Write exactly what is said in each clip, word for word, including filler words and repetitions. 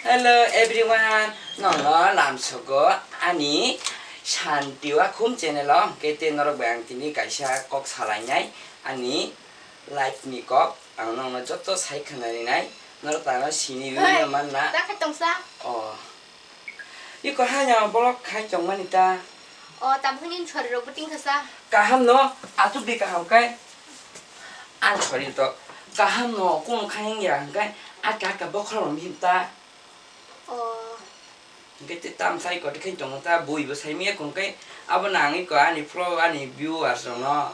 Hello everyone, nono lamsogo ani Santi Wakhum channel o, hwnkhe tei norok bai ang tini kaisa kok salainai ani life ni kok, ang nokno joto sai khwnarinai, norok tano sini rwino manna. Hey, ta khai tongsa? Oh. Iko hanya vlog khai tongmani ta. O, tabuk nini chwrairokbo tingkha sa. Kaham no, aswk di kaham kai. Ang chwrai to kaham no, kung khai wngya hwnkhe, aka aka bokhorok no him ta. O. Hwnkhe tei tam sai koti khai tongo ta, buibo sai manya kung kai, abo nangwi ko ani vlog, ani viewers rok no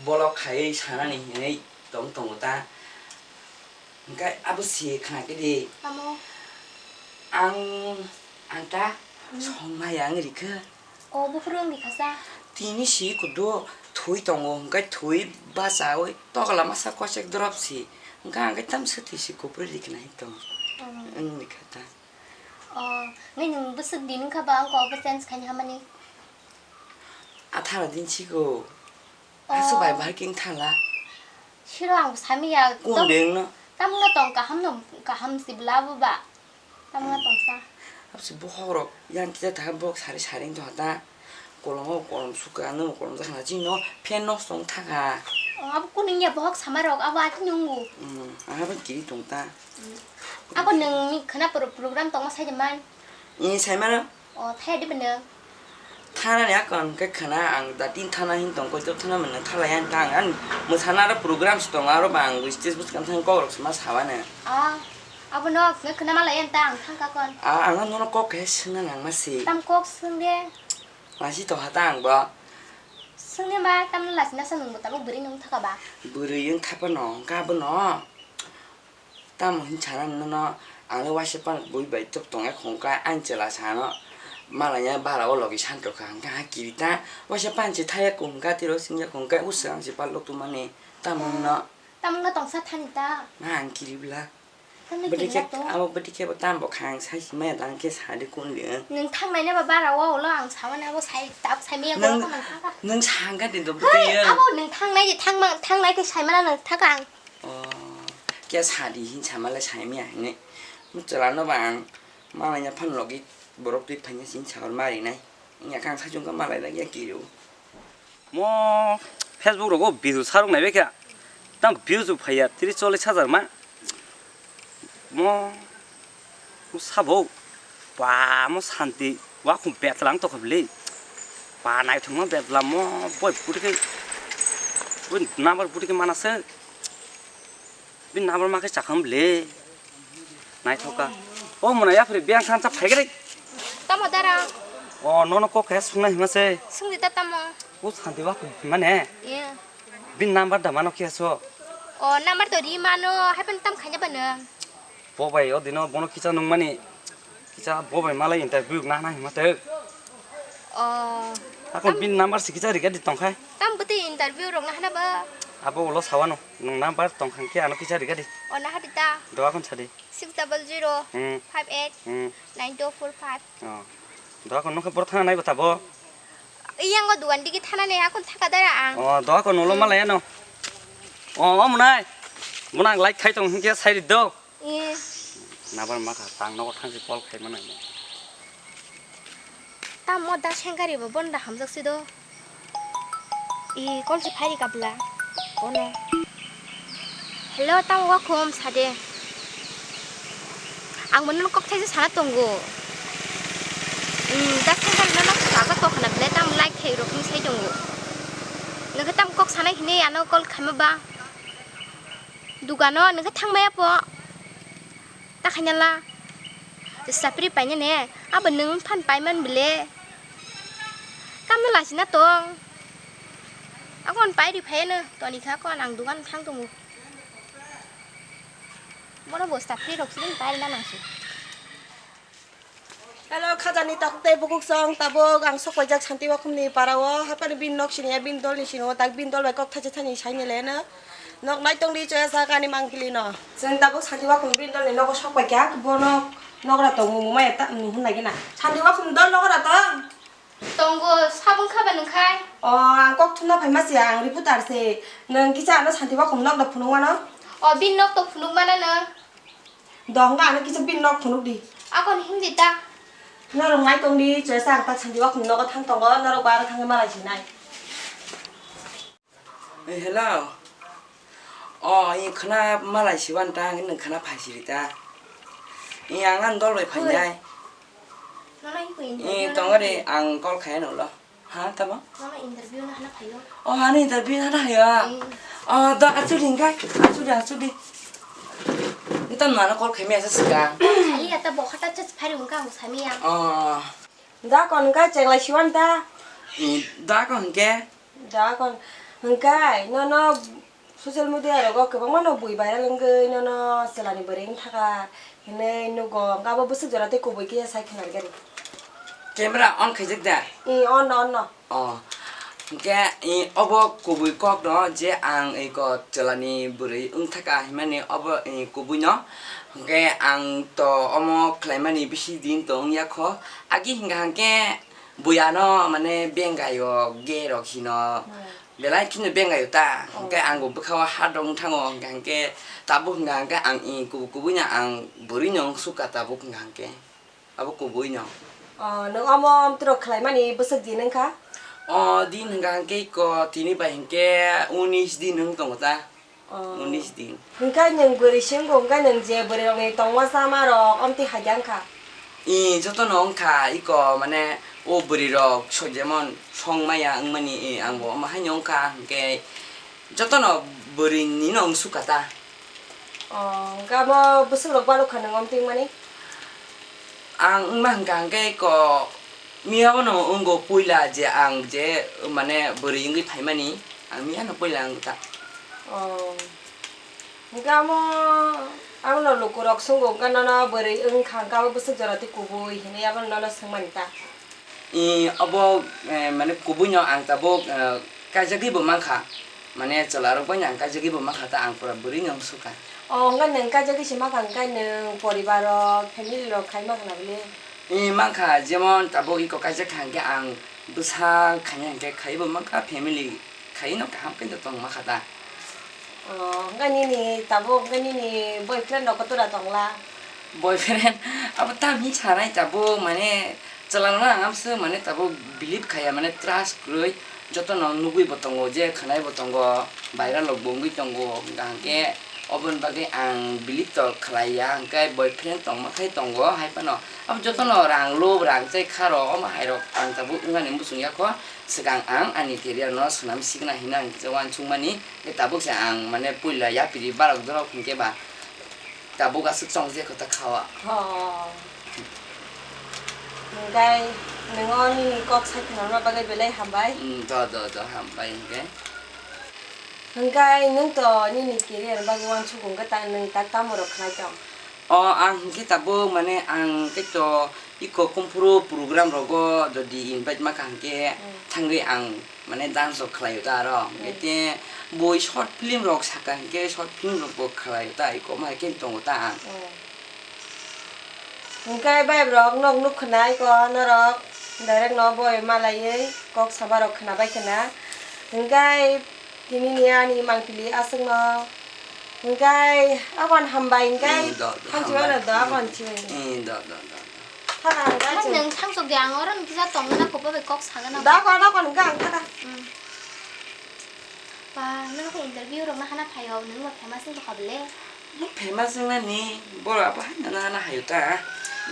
vlog khaiwi sanani hinwi tong tongo ta. Hwnkhe abo si khna khe di. Tamo? Ang, ang ta Hmm. song nai ang rikha. O, buphuru wng rikha sa? Tini si kudu thwi tongo, hwnkhe thwi bachawi tokla masa kochek drop si. Hwnkhe ang khe tam swtwi si kupri rikna hi tong. Hmm. Wng rikha ta. O, nai nwng bwswk din wngkha ba ang kok bo change khaina hamani? Atharo din sigo. O. Aswk bai bahai khe wng thala. Siro ang sami ya. Kung tam-, beng no? Tamno tong kaham no, kaham si bla bo ba. Tamno tong sa. Absi bohok rok yang kisa ta bok sari sari wng tong ta. Kolom o kolom suka, ano kolom jakha na chini no fan no song thaka. O, abo kuning ya bohok sama rok, abo ati nungu. Hmm, ang abo kiri tong ta. Hmm. Abo nwng ni khana pro-, program tongma sai de man. Ni sai mano? O, thaya di bwno. Thana ni akon khe khana ang da tin thana hin tong koi to thana mano thala yan ta ang an mwsana ro program si tong aro ba ang stage bwskang thang kok rok ma sawa ne. A, abo no khe khana mala yan ta ang thang ka kon. A, ang no kok khe swngna nang ma si. Tam kok swng de. Lasi to ha ta ang bo. Swng de ma tam lasi na sa nung bo tabuk bwrwi nung thaka ba. Bwrwi yung thapa no ka bo no. Tamo hin sana nono, ang le waisa pan bui bai tok tong ya khong kha, ang chwla sano malai ya bara o logi san tong kha, hwnkhe ha kiri ta, waisa pan se thaya khong kha, tiro sing ya khong kha, usa ang se palok tong mani, tamo no. Tamo no tong sa thani ta. Na ang kiri bla. Tamo Bwdwi kiri khe, la to. Abo bwdwi khe bo tam bo kha, ang sai si maya dang khe sa de kun de. Nwng thang nai na ba bara o ulo ang sa mani abo sai tab sai maya Nwng, ko ko nang thang kha. Nwng sa ang kha de do Hai, bwdwi ya. Abo nwng thang nai de thang ma, thang nai khe sai mana nwng thang kha ang. O, khe sadi hin samalai saimya hinwi. Chwla no ba ang malai ya phan logi borok twi phanya sin sahor ma rinai. Wngya khe ang saichung khe malai lagya kiro. Mo Facebook rogo video sarok naibe khe. Tam views phaiya tris chollish hajar ma. Mo Mo sabo, ba, mo Santi, wakhum betla wng tokha bwle. Ba, naithokma betla mo, boi bwtwi khe, boi number bwtwi khe mana se. Bini number ma khe chakham bwle. Naithok kha. O mwnai yaphri biyang thansa phai khe. Tamo dara? O, nono kok khe sungna hima se. Sungdi ta tamo? O Santi wakhum hima ne? Iya. Bini number da mano khe so? O, number to ri mano, hai phano tam khaina ba nwng? Bo bai o dino bono kisa nungmani, kisa bo bai malai interview na na hima te. O. Akon tam bini number si kisa riga di tongkhai. Tam bwtwi interview rok na hana ba? Abo ulo sawano, nung number tongkhang khe ano kisa riga di. O, na hadi ta. Do akon sadi. Six double zero, Hmm. five eight, Hmm. nine two four five. Oh. Do akon nokhe boro thana nai bata bo. Iyango dugan digi thana ne akon thaka dara ang. Oh, do akon ulo Hmm. malai ano. Oh, o mwnai. Mwnang like khai tong hinkhe sai ri do. Eh. Nabar ma kha, tang nogo thangsi call khai mano. Tamo da sengkari bo bonda hamjak si do. I call si phairi kabla. Bono. Hello, tamo wakhum sade. Ang bono kok thaisa sana tongo. Hmm, da sengkari no nok kaga kok na ble tam like khai rok ni sai tongo. Nokhe tam kok sana hine ano call khaima ba. Dukano nokhe thangmaya po. Ta khaina la. Sapri paina ne. Abo nwng phan paiman bile. Kamno lachina tong. Akon pairi phaiano. Toni kha kon ang dukan thang tongo. Bono bo sapri rok sini pairi na nangsi. Hello, khajani takhuk tei bukhuk song, tabuk ang sok paijak Santi Wakhumni para o, haphani bini nok sini ya, bini dol ni sini o, tak bini dol bai kok thaisa thani sai ni le no. Nok nai tong di choya sa kani mangpili no. Chwng tabuk Santi Wakhum bini dol ni nogo sok paikha, bo nok nogra tong mung maya ta nung hun nai gina. Santi Wakhum dol nogra tong. Tongo, sabung khaba nung khai. O, ang kok thumna phai ma si, ang reporter se. Nung kisa ano Santi Wakhum nok da phunuk mano? O, bini nok to phunuk mana no. Do hwnkha ano kisa bini nok phunuk di. Akon himdi ta. Norok nai tong di, chwraisa ang ta sandi wak nogo thang tongo, norok ba aro thangwi malai sinai. Eh, hello. O, i khwna malai siwan ta, nwng khwna phai siri ta. I ang ani dol bai phainai. Nono i koi I interview tongori na ang call khai no lo. Ha, tamo? Nono interview na hana phaio. O, ani interview na hana hayo. Eh. O, da achuri hingkai, achuri, achuri. Nta nana call khai mi asa sika. Sali ata bokhata chas phari hingka ang sami ang. O. Da kon hingkai chenglai siwan ta. I, da kon hingke. Da kon hingkai nono social media rogo kwbangma no bui viral wngwi nono chwlani bwrwi wngthaka hinwi nugo, hwnkhe abo bwswk jora tei kubui khe sai khwnarwkhe. Camera on khaijak da? I, on no, on no. O, hwnkhe i obo kubui kok no je ang iko chwlani bwrwi wngthaka hinmani obo i kubui no. Hwnkhe ang to omo khlaimani bisi din to wngya kho. Agi hingka hwnkhe buya no mane bengayo ge rok hino. Hmm. Belai kheno bengayo ta, Oh. Hwnkhe ang bo bwkha o hat rok wng thango, hwnkhe, hwnkhe tabuk hwnkha hwnkhe ang i kubui kubui no ang bwrwi no wng sukha tabuk hwnkha hwnkhe, abo kubui no. Oh, nwng omo amtwrok khlaimani bwswk din wngkha? O din hwnkha hwnkhe iko tini bai hwnkhe unis din wng tongo ta. Oh. Unis din. Hwnkhe nwng bwrwi se wngkha, hwnkhe nwng je bwrwi rokni tongma chama rok omtwi haida wngkha? I, jotono wngkha, iko, mane, o bwrwi rok so-, jemon song maya wngmani, i, ang bo omo haino wngkha, hwnkhe jotono bwrwi ni no wng sukha ta. O, hwnkhe abo bwswk rok balukha nwng omtwi wngmani? Ang wngma hwnkha hwnkhe iko miya bono wngkha puila je ang je, mane, bwrwi wngwi phaimani, ang miya no puila wngkha ta. O. Hwnkhe amo, abono lukurok swngo, hwnkhe nono bwrwi wngkha, hwnkhe abo bwswk jora tei kubui hinwi abono nono swngmani ta? I, obo, eh, mane kubui no ang tabuk, eh, kaijagwi bo mankha, mane chwla rok bai no ang kaijagwi bo mankha ta, ang pura bwrwi no wng sukha. O, hwnkhe nwng kaijagwi se mankha, hwnkhe nwng poribar rok, family rok khai mankha na bwle? I, mankha, jemon tabuk iko kaijak kha hwnkhe ang bwsa khaina hwnkhe khai bo mankha, family. Khaino kaham khe tongma kha ta. O, hwnkhe nini tabuk hwnkhe nini boyfriend rok kotora tongla? Boyfriend abo tamni sanai tabuk, mane chwla no ang amswk mane tabuk believe khaiya, mane trust kwrwi, jotono nugwi bo tongo, je khwnai bo tongo, viral rok bo wngwi tongo, hwnkha hwnkhe oboni bagwi ang believe to khlaiya, hwnkhe boyfriend tongma khai tongo hai phano abo jotono rang lob rang chai kha rok, omo hai rok ang tabuk wngmani muchung ya kho. Swkang ang ani career no swnam sikna hino ang kisa uansukmani, tei tabuk se ang mane puila yapri barok dorok hinkhe ba tabuk aswk chong je kho ta kha o. Oh. Hwnkhe nwng o nini kok sai khwnarma bagwi belai hambai. Hmm, do, do, do, hambai hinkhe. Hwnkhe nwng to nini career bagwi uansukgo hwnkhe ta nwng tak tamo rok khlai tong? O, ang hinkhe tabuk mane ang khe to iko kumphuru program rogo jodi invite ma kha hinkhe Hmm. thangwi ang mane dance rok khlaio ta aro. Hmm. Hinkhe boi short film rok saka hinkhe short film rok bo khlaio ta, iko ma khe tongo ta ang. Hmm. Hinkhe bai rok nok nuk khna iko norok direct no boi malaiwi kok sama rok khna bai khna. Hinkhe Tini ni ani mangpili aswkno. Hwnkhe aboni hambai hwnkhe. Hmm, do, do, hambai. Thanchiwano do, aboni chibai. Hmm, do, do, do, do. Thala hwnkhe Ama chwng nwng thangsok de, ang oro ni kisa tongna kok bai kok sagana. Da ko, da ko, hwnkhe ang thala. Hmm. Ba, nwng khe interview rok na hana phaio, nwng bo famous wng tongkha bole. Nwng famous wngnani, borok abo haino nana haio ta.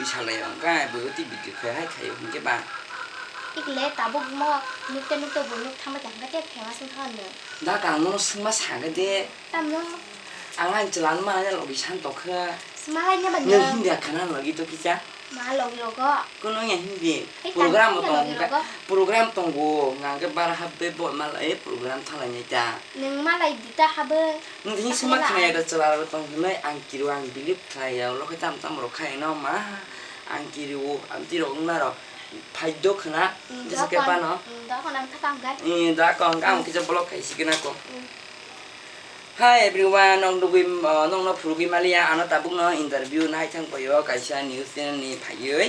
Bwsalai wngkha, bo tei video khai hai khaio hwnkhe ba. Ikle tabuk mo nukte nukte bo nuk thangbai tongkha khe famous wngkha nwng. Da kang nono swngma sakhe de. Tamo? Ang ani chwla nw manya logi san tongkha. Swmalai nya ba nwng nwng? Hindi khana logi to kisa. Ma logi rogo? Kuno ya hindi. Ei, program tamo ya tongo, logi rogo? Program tongo, ngangke bar habbe bo malai program thalai nai ta. Nwng malai di ta haboi. Nwng tini sima khnaya da chwla rok tong hinoi ang kiro ang believe khlai ya, ulo khe tam tam rok khai no ma ang kiro ang tiro wng na rok phai do khna. Jesa ke pano. Da kon ang thakam gai. Da kon ang kisa block khai sikina ko. Hi everyone, nong dugui, uh, nongno phurugui maliya, ano tabukno interview nai thang paio kaisa news channel ni phaioi.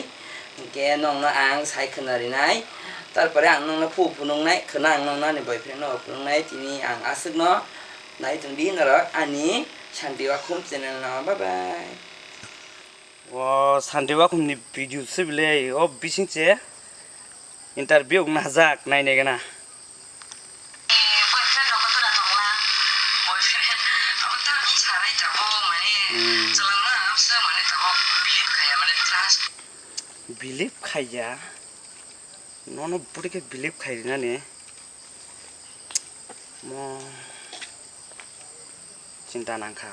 Hingke nongno ang sai khna rinai. Tarpore ang nongno phu phunuknai, khna ang nongno ani boyfriend no phunuknai, tini ang aswkno nai tongdi norok ani Shanti Wakhum channel no. Bye bye. O Sunday wakhumni video se bile, o bising se interview najak, nainai gana. Hmm. Believe khaiya. Nono bwrwi khe believe khai rinani mo chinta nangkha.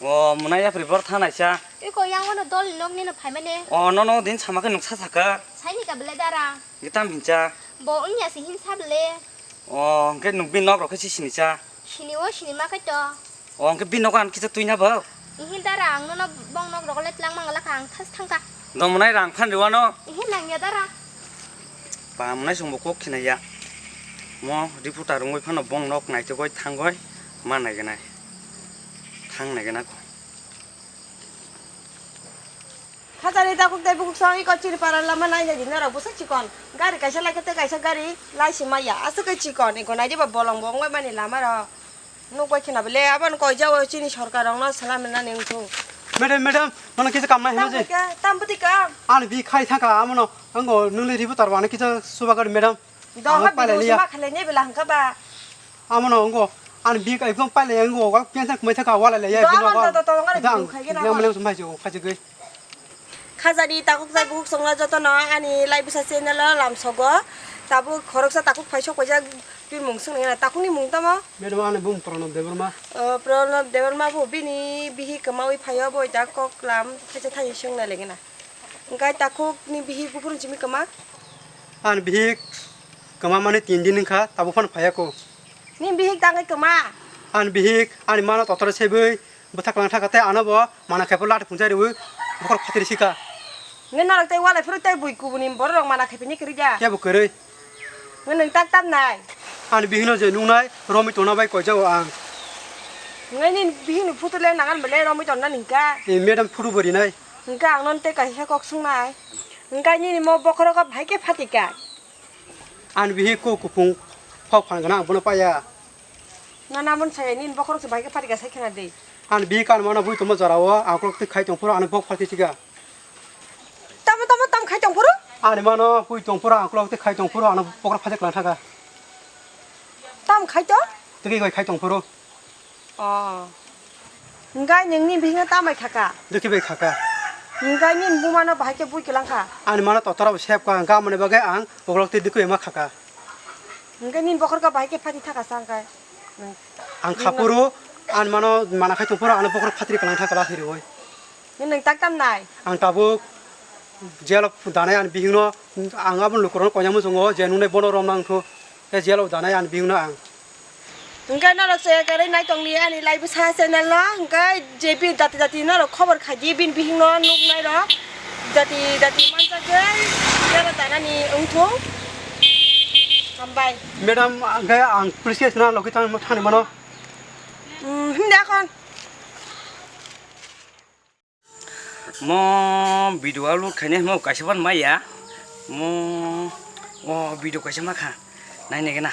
O mwnai yapri bor thanaisa. Iko yang wano dol ni nok nino phaimani. O nono din sama khe nuksa saka. Saini ka bele dara. Gitam hincha. Bo wngya se hinsa bele. O hwnkhe nwng bini nok rok khe si sinisa. Sini o sini ma khe to. O hwnkhe bini nogo ang kisa twi na bo. Ihi dara ang nono bong nok rok le tlang mang lakha ang thas thangkha. Domonai rang phan rwano. Ihi nangya dara. Pamnai songbo kok khinaya. Mo reporter rungwi phano bong nok naitugoi thangoi ma naigenai. Thang naigena ko. Khajani takhuk tei bukhuk song iko chini para lama naina di norok bwsa chikon. Gari kaisa lai khe tei kaisa gari lai si maya. Aswk khe chikon iko nai diba bolong bo wngwi mani lama rok. Nuk bai khna bele aboni koi jao chini sorkar rok no salam nani wngthung. Madam, madam, nono kisa kam nai hino je. Tam bwtwi ka. Ani bi khai thangka amono ango nungli ribu tarwano kisa subagar madam. Dong ha pailai video liya. Suma khalai ne bela hangka ba. Amono ango ani bi ekdom pailai ango wak pian thang mai thangka wala le ya. Dong bino ha ba. Dong dong dong dong. Dang video khai gena yang ha. Meleng sumai jo khai je goi. Khajani takhuk jai bukhuk songno jotono ani lai bwsa channel o lamsogo. Tabuk khoroksa takhuk phai sok paijak twi mung swngnai gana. Takhukni mung tamo? Madam, ani bung Pranab Debbarma. O, Pranab Debbarma bo bini bihik kwmawi phaio bo ita kok lam thaisa thani swngnai lai gana. Hwnkhe takhukni bihik buphuru simi kwma? Ani bihik kwma mani tin din wngkha, tabuk phano phaiya ko. Ni bihik tangwi kwma? Ani bihik ani mano totor sebwi bwthak lang thaka tei ano bo mana khe pho lati phunchai rwi bokhorok phatri sika. Nge norok tei walai phuru tei bui kubuni borok rok mana khe phini kwrwi da. Kebo kwrwi. Nge nwng tak tam nai. Ani bihikno je nungnai romwi tongna bai koijao ang. Nge nini bihikni photo le nangan bele romwi tongna ningka. E madam photo bo rinai. Hingke ang non tei kaisa kok swngnai. Hingke nini mo bokhorogo bahai khe phatika. Ani bihik kok kupung phok phan gana ang bono paya. Na, na, mon saya nini bokhorok se bahai khe phatika sai khena de. Ani bihik kan mano bui tongma jora o ang kolok twi khai tong phuru ano bok phalti tiga. Tamo, tamo, tam khai tong phuru? Ani mano bui tong phuru ang kolok twi khai tong phuru ano bokhorok phatik lang thaka. Tam khai to? Twi khai khai tong phuru. Oh. Hingkai nini bihikno tambai khaka? Dukhi bai khaka. Hingkai nini bumano bahai khe bui kwlang kha? Ani mano totora bo sep kha, hingka amoni bagwi ang ukolok twi dukhi ma khaka. Hingkai nini bokhorok bahai khe phati thaka sa hingkai? Ang khapuru, ani mano mana khai tongphuru, ano bokhorok phatri kwlang thaka lahi rwi. Nini nwng tak tam nai? Ang tabuk jelo danai ani bihikno, ang aboni lukurokno koinai muchungo, je nungnai bono romna wngkhu. Tei jelo danai ani bihikno ang. Hingke norok se kwrwi nai tongli ani live bwsa channel no, hingke J P jati jati norok khobor khaidi bini bihikno nuknai rok jati jati manjak khe jelo danani wngthung. Hambai. Madam, hingke ang police case na logi thang thani mano. Hmm, himde akhon. Mo video upload khainai hwnba kaisa phano maya. Mo o video kaisa ma kha. Nai nai gana.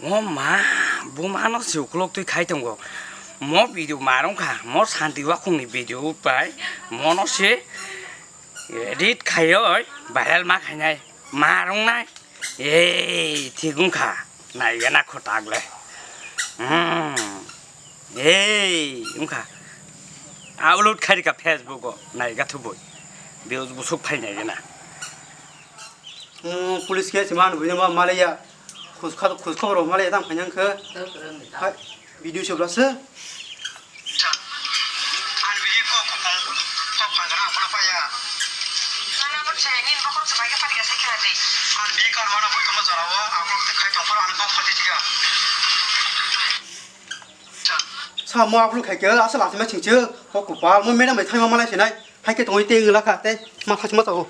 O ma, buma no se ukulok twi khai tongo. Mo video ma rong kha, mo santi wakhung ni video pai, mo no se edit khaioi viral ma khainai. Ma rong nai. Ei, thik wngkha. Naigena khwtak le. Hmm. Ei, wngkha. Upload khairikha Facebook o. Naiga thubui. Views busuk phai naigena. Hmm, police case man buino ma malaya. Khus kha, khus khobor malaya tang phanyang khe. Hai. Video se bwlasa. Sa mo upload khai ke asa lasi ma chingche. Ho kupal mo madam bai thaima malai sinai. Hai ke tongoi te ngla kha te ma khas ma tao.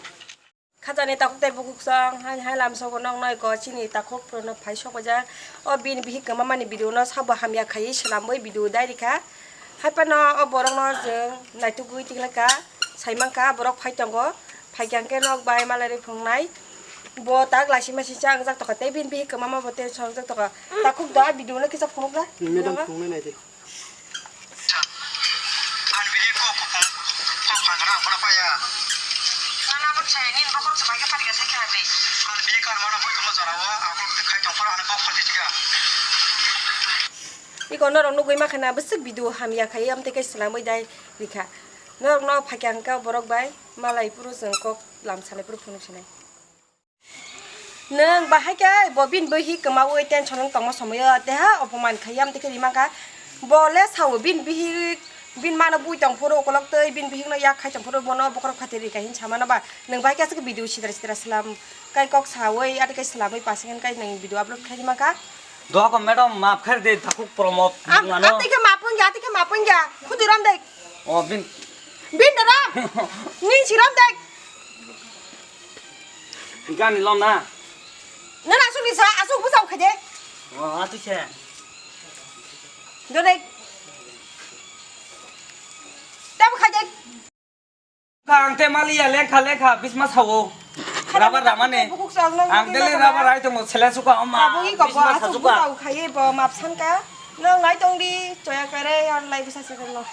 Khajani takhuk tei bukhuk song, hai, hai lamsogo nokno iko chini takhuk phuru no phai sokjak. O bini bihik kwma mani video no sabo hamya khaiwi swnamwi video dai rikha. Hai phano o borok no chwng naitugwi tikhlaka, saimankha borok phai tongo. Phaikha hwnkhe nok bai malai rwi phunuknai. Bo tak laisima sisa wngjak tokha tei bini bihik kwmama bo tei sorjak tokha. Takhuk do a video no kisa phunukla. Madam, phunuknai nai di. Iko norok nugwi makhana bwswk video hamya khai amtwi khe swnamwi dai rikha. Norok no phaikha hwnkha borok bai malai phuru chwng kok lam sanai phuru phunuk sinai. Nwng bahai khe bo bini bihik kwmaui tension wng tongma somoio teha opoman khai amtwi khe rimang kha. Bo le sao bini bihik, bini mano bui tong phuru ukolok tei bini bihik no yak khai tong phuru bono bokhorok phatwi rikha hin samano ba. Nwng bahai khe aswk video sidra sidra slam kai kok saui ati kai slamui pasing kai nwng video upload khai rimang kha. Doha ko madam, maaf khai de, takhuk promo. Am, mano. Ati khe maaf wngya, ati khe maaf wngya. Khudi rom de. O, bin. Bin de rom. Ning si rom de. Gani lom na. Nana asuk ni sa, asuk busau khaje. O, atu se. Dore. Tam khaje. Ang te maliya lekha lekha bisma sao. Rubber ramane. Bukuk sa ang nang. Ang te le rubber rai tongo sele suka oma. Abo i ko bisma bo asuk sajuka. Busau khaye bo map sanka. Nang nai tong di choya kare ar lai bisa se no.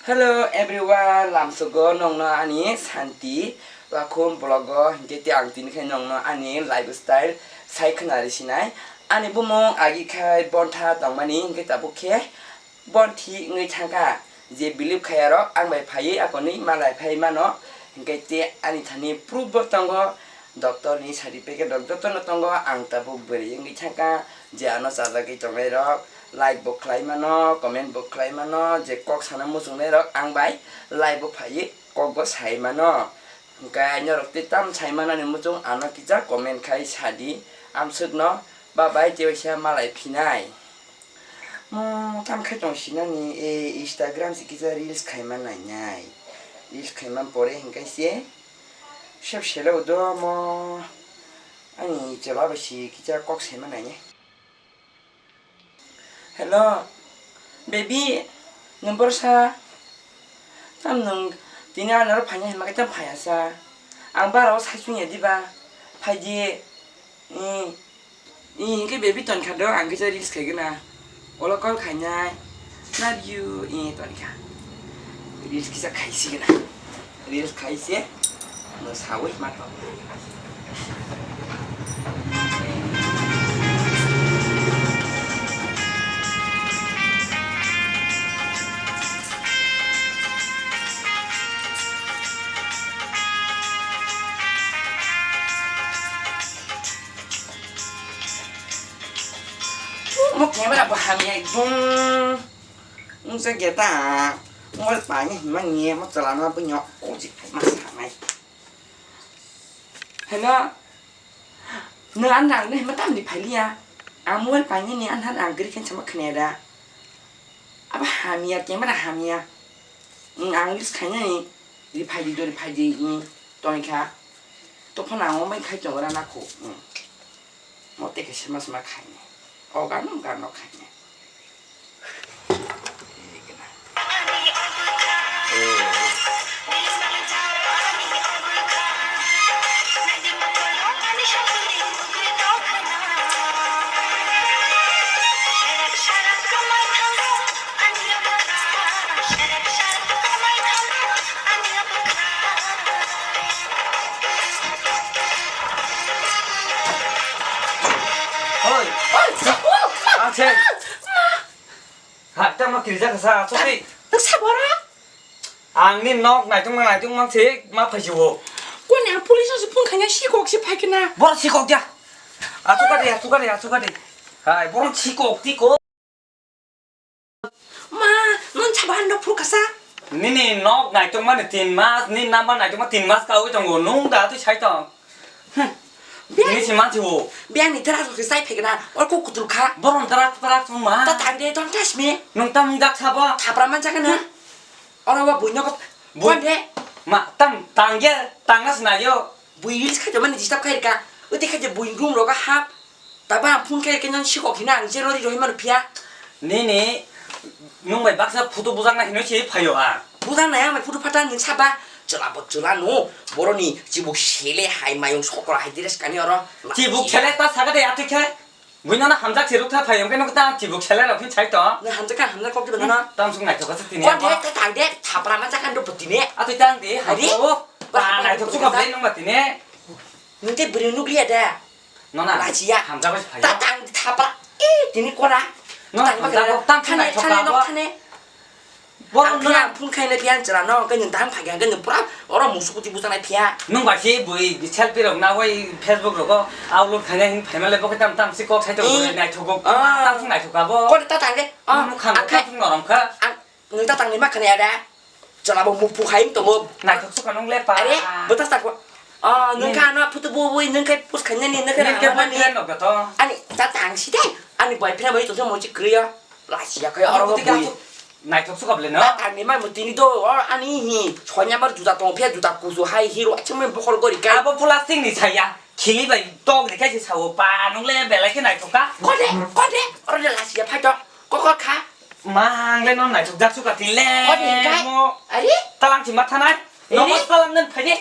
Hello everyone, lamsogo nongno ani Santi Lakhum vlog o hinkhe te ang tini khai nongno ani lifestyle sai khwnari sinai. Ani bumung agi khai Bontha tongmani hinkhe tabuk khe Bonthi wngwi thangkha. Je bilip khayarok ang bai phaiwi akonwi malai phai mano hinkhe te ani thani proof bo tongo. Doctor ni certificate rok jotono tongo, ang tabuk bwrwi wngwi thangkha je ano chajagwi tongnai rok like bo khlai mano, comment bo khlai mano, je kok sana muchungnai rok ang bai live bo phaiwi kok bo sai mano. Hwnkhe norok tei tam sai manani muchung ano kisa comment khai sadi, amswkno ba bai tewaisa malai phinai. Mo tam khai tong sinani e Instagram se kisa reels khai man nainai, reels khai man pore hwnkhe se. Sep selo do mo ani chwla bai si kisa kok saima nainai. Hello, baby, nwng borsa? Tam nwng tini anaro phaina hinma khe tam phaya sa. Ang bara o sai chwngya diba? Phai di. Ee, ee, hinkhe baby tonkha do, ang kisa reels khaigwna. Olo call khainai. Love you. Ee, tonkha. Reels kisa khaisigwna. Reels khaise. No sawi matho. Mo camera bo hamya ekdom. Wngsa geta. Mobile paina hima ni mo chalana bo nyok ko ji ma sanai. Hello. No an rang ne hima tamni phailiya. Ang mobile paina ni an han ang gri khen sama khne da. Aba hamya camera hamya. Ang lis khaina ni. Ri phaidi do, ri phaidi, mm, tongkha. Tophano ang omai khai tongo rana kho, mm. Mo teke sema sema khaine. O gano gano khaine. Oi. Oi. Ang se. Ha, tamo kirijak sa, sorry. Nang sabora? Ang ni nok naitung nang naitung mang se ma phaisi bo. Koni ang police se phone khanya sikok se phaikena. Bor sikok dia. Asukade, asukade, asukade. Hai, bor sikok tiko. Ma, non chaba no phuru kasa. Nini nok naitung mani tin mas, ni number naitung ma tin mas kawi tongo. Nung da twi sai tong. Hm. Biyang. Ni si mansi wo. Biyang ni dara rok sai phegna. Or ko kutul kha. Borom dara dara tong ma. Ta tang de don't touch me. Nung tam dak sabo. Thapra man jaga na. Oro wa buino ko. Bu-, kon de. Ma tam tang ye, tang nas na yo. Bui reels khajo mani disturb khai ka. Uti khajo bui room roga hap. Taba ang phone khe khe nang sikok hina ang jero ri rohi manu phiya. Nini nung bai baksa photo bujak na hinwi se phayo a. Bujak nai ang bai photo phata nung saba. Chwla bo chwla no, boroni chibuk sele hai mayung sokra hai dress kani oro. Chibuk sele ta saga de atwi khe. Buino na hamjak se rukha phai, hwnkhe no ta chibuk sele rok phin sai to. Na hamjak ka hamjak kok diba na? Tam sung naithok ka tini. Kon de ta tang de, thapra ma jakan do putine. Atwi tang de, Ari? Habo. Ba Ba naithok naithok suka ka. Ble nung ba tini. Nung te bwrwi nukliya da. Nona, Lachiya. Hamjak bai phai. Ta tang thapra. Eh, tini kora. No, Tang hamjak bakra. Kok tam Thane, naithok thane, ka nok bo. Thane. Borok Ang no phia, ang phone khaina phia ang chwla no, khe nwng tang phai khe nwng pura oro musukuti bujanai phia. Nwng bai se bui selfie rok na wai Facebook rogo upload khaina hin phaima le bo khe tam tam si kok sai tong Hmm. Naithok kok. Ah. Tam si naithok ka bo. Kore ta tang de. Ah, Nwng khang ang tam khai. Sung norom kha. Ang nwng ta tang ni ma khana ya da. Chwla bo mupu khai tongo. Naithok suka nwng le pa. Are, bo ta ta ko. Ah, nwng Hmm. kha no photo bo bui nwng khai post khaina ni nwng khai Nwng ke rang boyfriend ni. Rok to. Ani ta tang si de. Ani boyfriend bai to mo chi kriya. Lachiya khai oro Oro bo bui. Naithok suka ble no? Ta tangni mai mo tini do, o ani hi, sonya mar juta tong phia, juta kusu hai hero, achhe mai bokol gori kai. Abo plastic ni saya, khili bai tok de kai se sao pa, nung le belai khe naithok ka. Kode, kode, oro de lachiya phai to, kokor kha. Mang le no naithok jak suka tin le. Kode kai. Mo. Ari? Talang si matha nai. Nogo talang ngan phai de.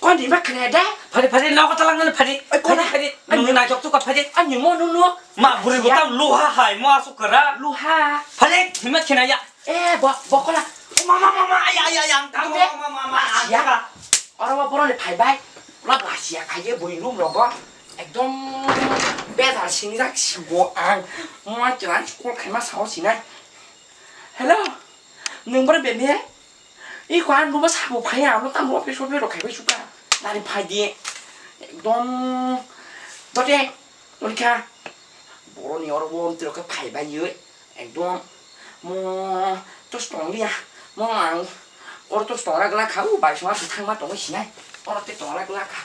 Koni ma khna da? Phai de, phai de, nogo talang ngan phai de. Oi, kona. Phai de, phai de. Ani nung naithok suka phai de. Ani mo no no. Ma buri butam luha hai, mo asuk kara. Luha. Phai de, hima khna ya. Eh, bo, bo kola. O mama, mama, aya, aya, aya, ang tamo, Ande. Mama, mama, ang Ya. Tamo. Oro bo boroni phai bai. Pura lachiya khai ye bui room rogo. Ekdom bezar singjak sigo ang. Mo ang kira call khaima sao sinai. Hello. Nung bro bebe? Iko ang nubo sabo phai ang no tamo office office rok khaibai suka. Nari phai di. Ekdom dote. Unkha. Boroni oro bo tiro khe phai bai yoi. Ekdom mo to stong liya. Mo ang oro to stong ragla kha u bai song thangma tongo sinai. Oro te tong ragla kha.